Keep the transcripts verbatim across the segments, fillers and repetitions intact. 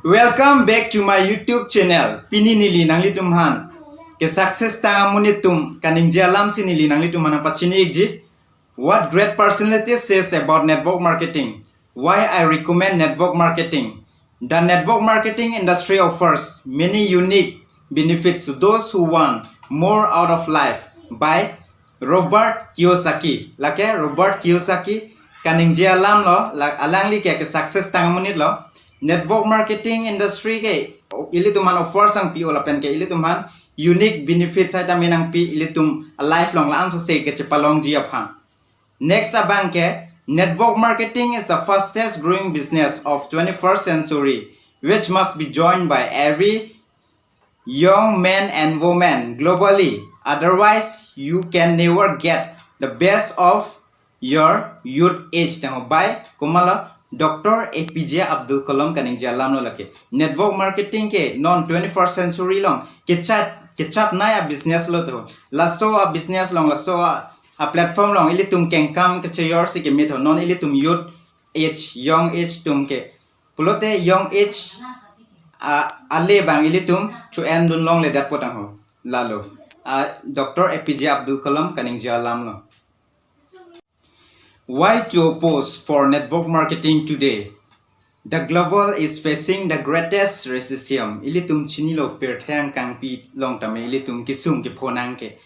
Welcome back to my YouTube channel. Pini neli nanglitum aphan ke success tang amonit atum kaningje alam si neli nanglitum aphan nangpachini-ikji. What great personality says about network marketing? Why I recommend network marketing? The network marketing industry offers many unique benefits to those who want more out of life, by Robert Kiyosaki. Lake Robert Kiyosaki kaningje alam lo, la-, alangli ke, ke success tang amonit lo. Network marketing industry ke ilitum aphan offer nangpi-o lapen ke ilitum aphan unique benefits hai tame nangpi ilitum a life along la-an sose kechepalongji aphan. Next abang ke, network marketing is the fastest growing business of twenty-first century, which must be joined by every young men and women globally. Otherwise, you can never get the best of your youth age. Tangho by komatlo, Doctor A P J Abdul Kalam kaningje alam lo lake. Network marketing ke non twenty-first century along kechat, kechatnei a business lo to. Laso a business along, laso a, a platform along ilitum kengkam kechejor si keme to. Non ilitum youth age, young age atum ke. Pulote young age a, ale abang ilitum cho-en dun longledetpo tangho. Lalo. A, Doctor A P J Abdul Kalam kaningje alam lo. Why to oppose for network marketing today? The global is facing the greatest recession. Ilitum chinilo, pirthe angkangpi along tame ilitum kesung kepho nang ke.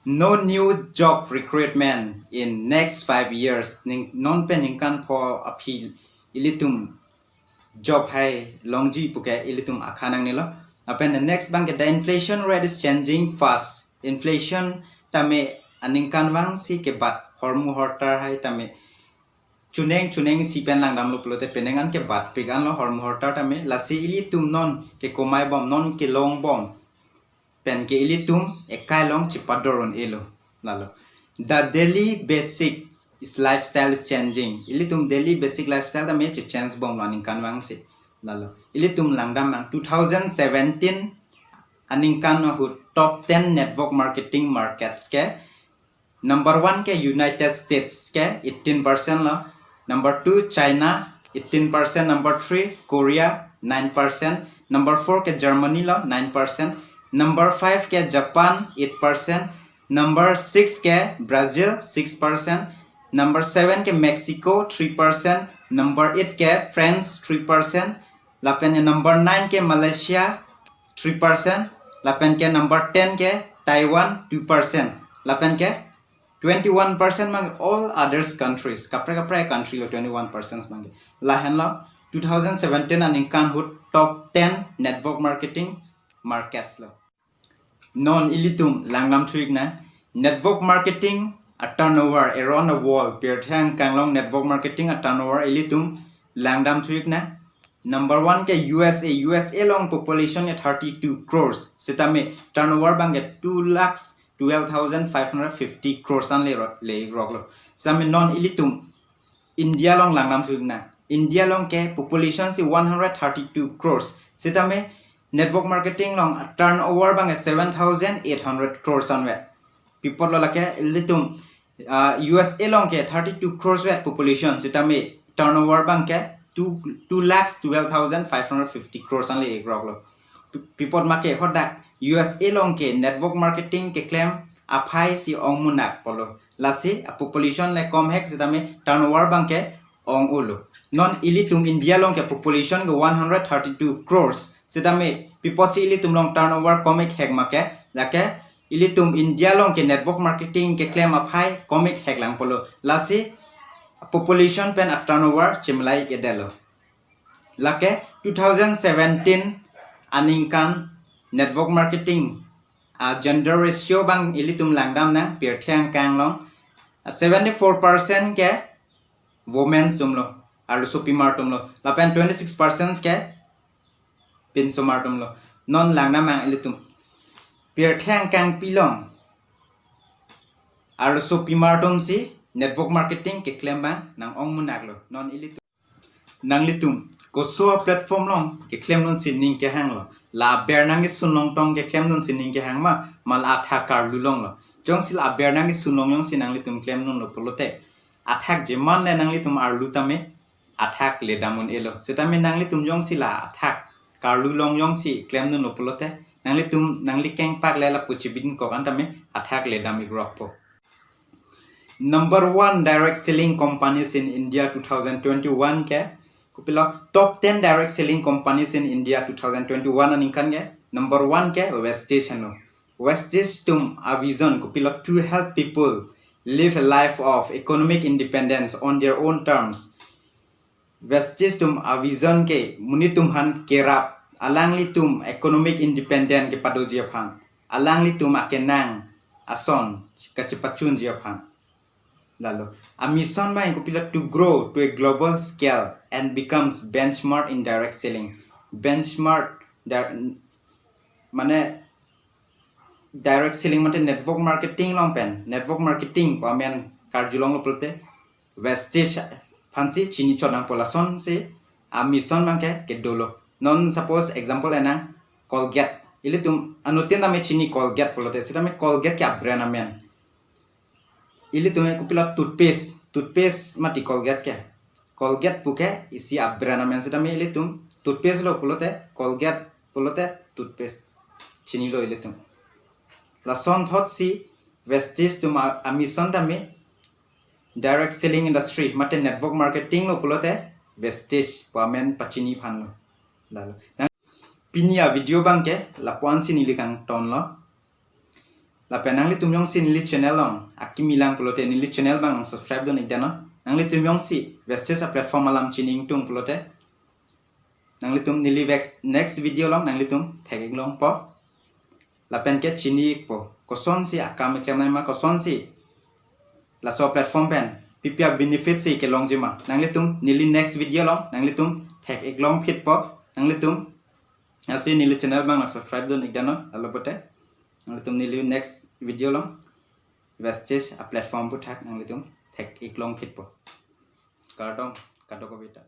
No new job recruitment in next five years. Ning, non pen ningkan pho aphi ilitum job hai longji puke ilitum akha nangnelo. Lapen the next abang ke, the inflation rate is changing fast. Inflation tame aningkanvang si kebat, hormu hortar hai tame chuneng chuneng si pen langdamlo pulote penang an kebatpik anlo hormu hortar tame. Lasi ilitum non kekomai bom, non kelong bom pen ke ilitum ekai along chepador un-elo. Lalo. The daily basic is lifestyle is changing. Ilitum daily basic lifestyle tame che-change bomlo aningkanvang si. Lalo. Ilitum langdam nang two thousand seventeen aningkan ahut top ten network marketing markets ke. Number one ke United States ke eighteen percent lo. Number two China, eighteen percent. Number three Korea, nine percent. Number four ke Germany lo, nine percent. Number five ke Japan, eight percent. Number six ke Brazil, six percent. Number seven ke Mexico, three percent. Number eight ke France, three percent. Lapen ke number nine ke Malaysia, three percent. Lapen ke number ten ke Taiwan, two percent. Lapen ke twenty-one percent abang all others countries. Kaprek kaprek country lo twenty-one percent abang ke. Lahenlo two thousand seventeen aningkan ahut top ten network marketing markets lo. Non ilitum langdamthu-ik nang. Network marketing a turnover around the world. Pirthe angkang along network marketing a turnover ilitum langdamthu-ik nang. Number one ke U S A. U S A along population ke thirty-two crores. Sitame turnover abang ke two lakhs twelve thousand five hundred fifty crores an le ro-, le-ikroklo. Sitame non ilitum India along langdamthu-ik nang. India along ke population si one hundred thirty-two crores. Sitame network marketing along turnover abang ke seven thousand eight hundred crores anvet. Pi apotlo lake ilitum, ah, U S A along ke thirty-two crores vet population, sitame turnover abang ke two, two lakhs twelve thousand five hundred fifty crores an le-ikroklo. Pi-, pi apot ma ke hadak U S A along ke network marketing keklem aphai si ongmunak pulo. Lasi a population le komhek sitame turnover abang ke ong-olo. Non ilitum India along ke population ke one hundred thirty-two crores. Sitame pi apot si ilitum along turnover kom-ik hek ma ke, lake ilitum India along ke network marketing keklem aphai kom-ik hek lang pulo. Lasi population pen a turnover chimlai-ik-edetlo. Lake two thousand seventeen aningkan network marketing a gender ratio abang ilitum langdam nang. Pirthe angkang along a seventy-four percent ke women atumlo, arlosopimar atumlo. Lapen twenty-six percent ke pinsomar atumlo. Non langdam nang ilitum. Pirthe angkangpi along arlosopimar atum si network marketing keklem abang nang-ongmunaklo. Non ilitum, nanglitum koso a platform along keklemdun si ning kehanglo? La aber nangkesun longtong keklemdun si ning kehang ma, ma la athak arlu longlo? Jongsi la aber nangkesun long jongsi nanglitum klemdunlo pulote, athak jeman le nanglitum arlu tame athak ledam un-elo. Sitame nanglitum jongsi la athak karlu long jongsi klemdunlo pulote, nanglitum nangli kengpak le lapu chibidin kok an tame athak le dam ikrokpo. Number one direct selling companies in India two thousand twenty-one ke, kopilo top ten direct selling companies in India two thousand twenty-one aningkan ke, number one ke Vestige henlo. Vestige atum avision kopilo, to help people live a life of economic independence on their own terms. Vestige atum avision ke monit atum aphan kerap, alanglitum economic independent kepadoji aphan, alanglitum akenang ason kachepachunji aphan. Lalo amission abang kopilo, to grow to a global scale and becomes benchmark in direct selling. Benchmark, dar, mane direct selling mate network marketing along pen, network marketing pu amen karjulonglo pulote Vestige aphansi chini chot nangpo, lasonsi amission abang ke kedolo. Non suppose example enang Colgate. Ilitum anuttin tame chini Colgate pulote, sitame Colgate ke abrand amen. Ilitum kopilo toothpaste, toothpaste mati Colgate ke. Colgate pu ke isi abrand amen, sitame ilitum toothpaste lo pulote, Colgate pulote toothpaste chinilo ilitum. Lason thotsi Vestige atum a, amission tame direct selling industry mate network marketing lo pulote Vestige pu amen pachini aphanlo. Lalo nang pini avideo abang ke lapu-ansi neli kangtonlo. Lapen nanglitum jongsi neli channel along akimi lang pulote neli channel abang nang subscribe dun-ik dano. Nanglitum jongsi Vestige aplatform alam chini ingtung pulote, nanglitum neli vex, next video along nanglitum thek-ik longpo. Lapen ke chini-ikpo kosonsi akam keklem nangma, kosonsi laso platform pen pipi abenefit si kelongji ma, nanglitum neli next video along nanglitum thek-ik longphitpo. Nanglitum lasi neli channel abang nang subscribe dun-ik dano, lalo pulote nanglitum neli next video along Vestige aplatform aphuthak nanglitum thek-ik longphitpo. Kardom, kadokave ta.